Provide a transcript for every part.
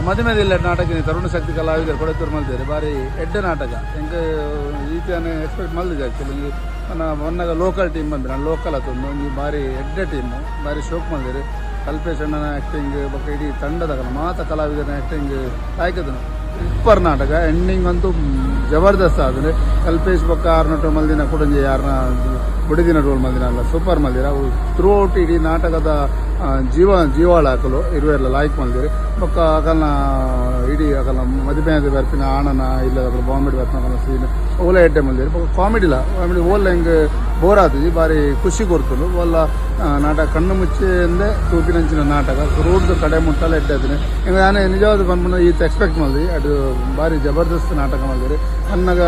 ಮದಿಮೆದಿಲ್ಲ ನಾಟಕ ತರುಣ ಶಕ್ತಿ ಕಲಾವಿದರು ಕೊಡೆತೂರು ಮಲ್ದೇರು ಬಾರಿ ಎಡ್ಡೆ ನಾಟಕ ಎಂಕ್ ಈತನ ಎಕ್ಸ್ಪೆಕ್ಟ್ ಮಲ್ದಿದೆ ಆ್ಯಕ್ಚುಲಿ. ಮೊನ್ನಾಗ ಲೋಕಲ್ ಟೀಮ್ ಬಂದ್ರೆ ನಾನು ಲೋಕಲ್ ಆತೊಂದು ಒಂಜಿ ಬಾರಿ ಎಡ್ಡೆ ಟೀಮು ಬಾರಿ ಶೋಕ್ ಮಲ್ದೇರು. ಕಲ್ಪೇಶ್ ಅಣ್ಣನ ಆ್ಯಕ್ಟಿಂಗ್ ಬೊಕ್ಕ ಇಡೀ ತಂಡದ ಮಾತ ಕಲಾವಿದರ ಆ್ಯಕ್ಟಿಂಗ್ ಲಾಯ್ಕದನು. ಸೂಪರ್ ನಾಟಕ, ಎಂಡಿಂಗ್ ಅಂತೂ ಜಬರ್ದಸ್ತ್ ಆದ್ರೆ. ಕಲ್ಪೇಶ್ ಬೊಕ್ಕ ಆರ್ನೊಟ್ಟು ಮಲ್ದಿನ ಕುಡಂಜಿ ಯಾರನ್ನ ಬುಡಿದಿನ ರೋಲ್ ಮಲ್ದಿನ ಅಲ್ಲ ಸೂಪರ್ ಮಲ್ದಿರ. ಅವು ಥ್ರೂ ಔಟ್ ಇಡೀ ನಾಟಕದ ಜೀವಾಳ ಹಾಕಲು ಇರುವೆಲ್ಲ ಲಾಯ್ಕ್ ಮಲ್ದಿರಿ. ಬೊಕ್ಕ ಅಕಲ್ನ ಇಡೀ ಅಕಲ್ನ ಮದಿಮೆ ಬರ್ಪಿನ ಆಣನ ಇಲ್ಲ ಅಕಲ್ ಬಾಂಬೆ ಬರ್ಪಿನ ಸೀನ್ ಓಲ ಎಡ್ಡೆ ಮಲ್ದಿರಿ. ಬೊಕ್ಕ ಕಾಮಿಡಿಲ ಕಾಮಿಡಿ ಓಲ್ಲ ಹೆಂಗ್ ಬೋರ್ ಆತುಜಿ, ಬಾರಿ ಖುಷಿ ಕೊಡ್ತುಂಡು. ಓಲ್ಲ ನಾಟಕ ಕಣ್ಣು ಮುಚ್ಚಿಂದೆ ತೂಪಿನಂಚಿನ ನಾಟಕ ರೋಡ್ ಕಡೆ ಮುಟ್ಟಲ ಎಡ್ಡೆ ಆತನೆ. ಇಂಗ ಯಾನೆ ನಿಜವಾದ ಪನ್ಪುನ ಈತ್ ಎಕ್ಸ್ಪೆಕ್ಟ್ ಮಲ್ದಿ, ಅದು ಬಾರಿ ಜಬರ್ದಸ್ತ್ ನಾಟಕ ಮಲ್ದಿರಿ. ಅನ್ನಾಗ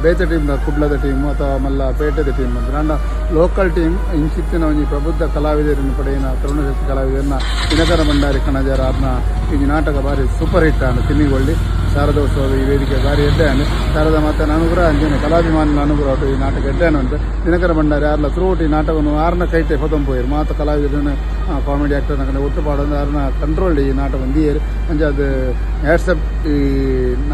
ಬೇತೆ ಟೀಮ್ ಕುಡ್ಲದ ಟೀಮ್ ಅಥವಾ ಮಲ್ಲ ಪೇಟೆದ ಟೀಮ್ ಅಂತ ಅಂಡ ಲೋಕಲ್ ಟೀಮ್ ಇಂಚಿತ್ತಿನ ಒಂಜಿ ಪ್ರಬುದ್ಧ ಕಲಾವಿದರನ್ನು ಪಡೆಯಿನ ತರುಣ ಶಕ್ತಿ ಕಲಾವಿದರನ್ನ ದಿನಕರ ಭಂಡಾರಿ ಕಣಜಾರ ಆರ್ನ ಈ ನಾಟಕ ಬಾರಿ ಸೂಪರ್ ಹಿಟ್ ಆಂಡ್ ಕಿನ್ನಿಗೊಳ್ಳಿ ಶಾರದೋತ್ಸವದ ಈ ವೇದಿಕೆ ಬಾರಿ ಎಡ್ಡೆ ಆಂಡ್. ಶಾರದಾ ಮಾತನ ಅನುಗ್ರಹ ಅಂಚನೆ ಕಲಾಭಿಮಾನಿನ ಅನುಗ್ರಹ ಈ ನಾಟಕ ಎಡ್ಡೆ ಅಂತ ದಿನಕರ ಭಂಡಾರಿ ಆರ್ಲ ಥ್ರೂಟ್ ಈ ನಾಟಕವನ್ನು ಆರ್ನ ಕೈಟೆ ಪೊತಂಪೋಯರು ಮಾತ ಕಲಾವಿದರನ್ನ ಕಾಮಿಡಿ ಆಕ್ಟರ್ನ ಕಡೆ ಒಟ್ಟು ಪಾಡೊಂದು ಆರ್ನ ಕಂಟ್ರೋಲ್ ಈ ನಾಟಕ ಒಂದಿಯರು. ಅಂಚ ಅದು ಹ್ಯಾಟ್ಸಪ್ ಈ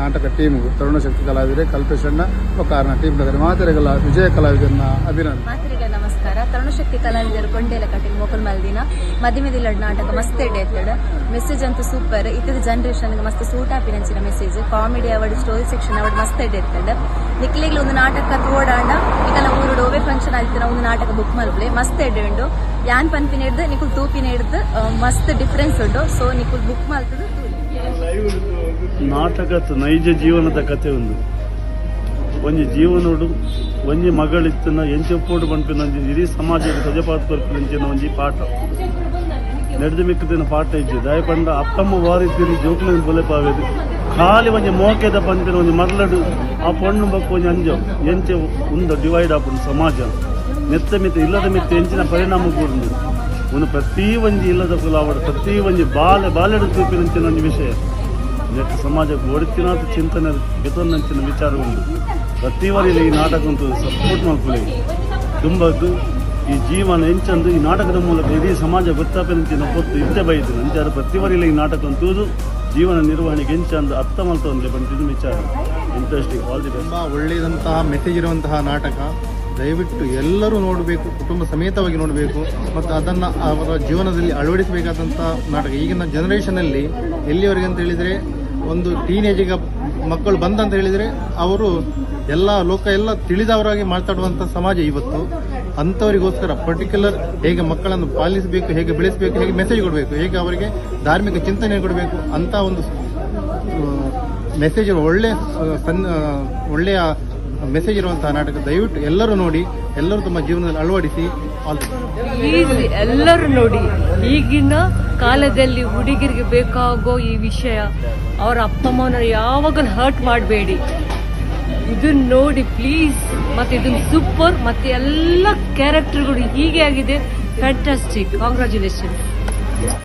ನಾಟಕ ಟೀಮ್ ತರುಣ ಶಕ್ತಿ ಕಲಾವಿದರೆ ಕಲ್ಪೇಶಣ್ಣ ಬೊಕ್ಕ ಆರ್ನ ಟೀಮ್ ಮಾತೆರೆಗಲ ವಿಜಯ ಕಲಾವಿದರನ್ನ ಅಭಿನಂದನೆ. ಮಾತೆರೆಗ್ಲ ನಮಸ್ಕಾರ. ತರುಣಶಕ್ತಿ ಕಲಾವಿದರು ಕೊಂಡೇಲ ಕಟೀಲ್ ಮೊಕಲ್ ಮಲ್ದಿನ ಮದಿಮೆದಿಲ್ಲಡ್ ನಾಟಕ ಮಸ್ತ್ ಎಡ್ಡೆ ಇತ್ತಡ್. ಮೆಸೇಜ್ ಅಂತೂ ಸೂಪರ್ ಇತ್ತದ ಜನರೇಷನ್ ಮಸ್ತ್ ಸೂಟ್ ಆಪಿನಂಚಿನ ಮೆಸೇಜ್. ಕಾಮಿಡಿ ಅವಡ್ ಸ್ಟೋರಿ ಸೆಕ್ಷನ್ ಅವಡ್ ಮಸ್ತ್ ಎಡ್ಡೆ ಇತ್ತಡ್. ನಿಕ್ಲೆಗ್ಲ ಒಂದು ನಾಟಕ ತೋಡಾಂಡ ನಿಕಲ ಊರುಡು ಒವ್ವೆ ಫಂಕ್ಷನ್ ಆದಿತ್ತಿನ ಒಂದು ನಾಟಕ ಬುಕ್ ಮಲ್ಪಲೆ, ಮಸ್ತ್ ಎಡ್ಡೆ ಉಂಡು. ಯಾನ್ ಪನ್ಪಿನ ಹಿಡ್ದು ನಿಕುಲ್ ತೂಪಿನ ಹಿಡ್ದು ಮಸ್ತ್ ಡಿಫರೆನ್ಸ್ ಉಂಡು. ಸೊ ನಿಕುಲ್ ಬುಕ್ ಮಲ್ತದ. ನಾಟಕ ನೈಜ ಜೀವನದ ಕತೆ ಒಂದು ಒಂಜಿ ಜೀವನೋಡು ಒಂಜಿ ಮಗಳಿತ್ತನ ಎಂಚೊಪ್ಪೋಡು ಪನ್ಪಿನ ಒಂಜಿ ಇಡೀ ಸಮಾಜದ ಸಜಪಾತ್ ಕೊರ್ಪಿನಂಚಿನ ಒಂಜಿ ಪಾಠ ನಡೆದು ಮಿಕ್ಕದಿನ ಪಾಠ ಇಜ್ಜಿ. ದಾಯಪಂಡ ಅಪ್ಪಮ್ಮ ವಾರಿದ್ದೀನಿ ಜೋಕ್ಲಿನ ಬುಲೆಪಾವೇದು ಖಾಲಿ ಒಂಜಿ ಮೋಕೆದ ಪನ್ಪಿನ ಒಂಜಿ ಮರ್ಲಡು ಆ ಪೊಣ್ಣು ಬೊಕ್ಕ ಒಂಜಿ ಅಂಜೋ ಎಂಚೆ ಉಂದು ಡಿವೈಡ್ ಆಪುಂಡು ಸಮಾಜ ನೆತ್ತ ಮಿತ್ತ ಇಲ್ಲದ ಮಿತ್ತ ಎಂಚಿನ ಪರಿಣಾಮ ಕೂರ್ದು ಒಂದು ಪ್ರತಿ ಒಂಜಿ ಇಲ್ಲದ ಕುಲಾವಡು ಪ್ರತಿ ಒಂಜಿ ಬಾಲೆ ಬಾಲೆಡು ತೂಪಿನಂಚಿನ ಒಂಜಿ ವಿಷಯ ನೆಟ್ ಸಮಾಜಕ್ಕೆ ಒಡಿತಿನಾಥ ಚಿಂತನೆ ಗೆತೊಂದಂಚಿನ ವಿಚಾರ ಉಂಟು. ಪ್ರತಿ ವಾರ ಈ ನಾಟಕ ಉಂಟು ಸಪೋರ್ಟ್ ಮಲ್ಪುಲೆ ತುಂಬದ್ದು ಈ ಜೀವನ ಎಂಚಂದು ಈ ನಾಟಕದ ಮೂಲಕ ಇಡೀ ಸಮಾಜ ಗೊತ್ತಾಪಿನಂಚಿನ ಪೊತ್ತು ಇತ್ತೆ ಬೈದು ಅಂಚಾದ ಪ್ರತಿ ವಾರ ಈ ನಾಟಕ ಅಂತೂದು ಜೀವನ ನಿರ್ವಹಣೆಗೆ ಎಂಚಂದು ಅರ್ಥ ಮಲ್ತೊಂದು ಪಂಚಿನ ವಿಚಾರ. Interesting, all the best. ತುಂಬ ಒಳ್ಳೆಯದಂತಹ ಮೆಸೇಜ್ ಇರುವಂತಹ ನಾಟಕ. ದಯವಿಟ್ಟು ಎಲ್ಲರೂ ನೋಡಬೇಕು, ಕುಟುಂಬ ಸಮೇತವಾಗಿ ನೋಡಬೇಕು ಮತ್ತು ಅದನ್ನು ಅವರ ಜೀವನದಲ್ಲಿ ಅಳವಡಿಸಬೇಕಾದಂಥ ನಾಟಕ. ಈಗಿನ ಜನರೇಷನಲ್ಲಿ ಎಲ್ಲಿವರೆಗೆ ಅಂತ ಹೇಳಿದರೆ, ಒಂದು ಟೀನೇಜಿಗೆ ಮಕ್ಕಳು ಬಂದಂತ ಹೇಳಿದರೆ ಅವರು ಎಲ್ಲ ಲೋಕ ಎಲ್ಲ ತಿಳಿದವರಾಗಿ ಮಾತಾಡುವಂಥ ಸಮಾಜ ಇವತ್ತು. ಅಂಥವರಿಗೋಸ್ಕರ ಪರ್ಟಿಕ್ಯುಲರ್ ಹೇಗೆ ಮಕ್ಕಳನ್ನು ಪಾಲಿಸಬೇಕು, ಹೇಗೆ ಬೆಳೆಸಬೇಕು, ಹೇಗೆ ಮೆಸೇಜ್ ಕೊಡಬೇಕು, ಹೇಗೆ ಅವರಿಗೆ ಧಾರ್ಮಿಕ ಚಿಂತನೆ ಕೊಡಬೇಕು ಅಂತ ಒಂದು ಮೆಸೇಜ್, ಒಳ್ಳೆ ಸಣ್ಣ ಒಳ್ಳೆಯ ಮೆಸೇಜ್ ಇರುವಂತಹ ನಾಟಕ. ದಯವಿಟ್ಟು ಎಲ್ಲರೂ ನೋಡಿ, ಎಲ್ಲರೂ ತಮ್ಮ ಜೀವನದಲ್ಲಿ ಅಳವಡಿಸಿ. ಆಲ್ ಪ್ಲೀಸ್ ಎಲ್ಲರೂ ನೋಡಿ. ಈಗಿನ ಕಾಲದಲ್ಲಿ ಹುಡುಗರಿಗೆ ಬೇಕಾಗೋ ಈ ವಿಷಯ, ಅವರ ಅಪ್ಪ ಅಮ್ಮನ ಯಾವಾಗಲೂ ಹರ್ಟ್ ಮಾಡಬೇಡಿ. ಇದನ್ನ ನೋಡಿ ಪ್ಲೀಸ್. ಮತ್ತೆ ಇದನ್ನ ಸೂಪರ್, ಮತ್ತೆ ಎಲ್ಲ ಕ್ಯಾರೆಕ್ಟರ್ಗಳು ಹೀಗೆ ಆಗಿದೆ. Fantastic, congratulation.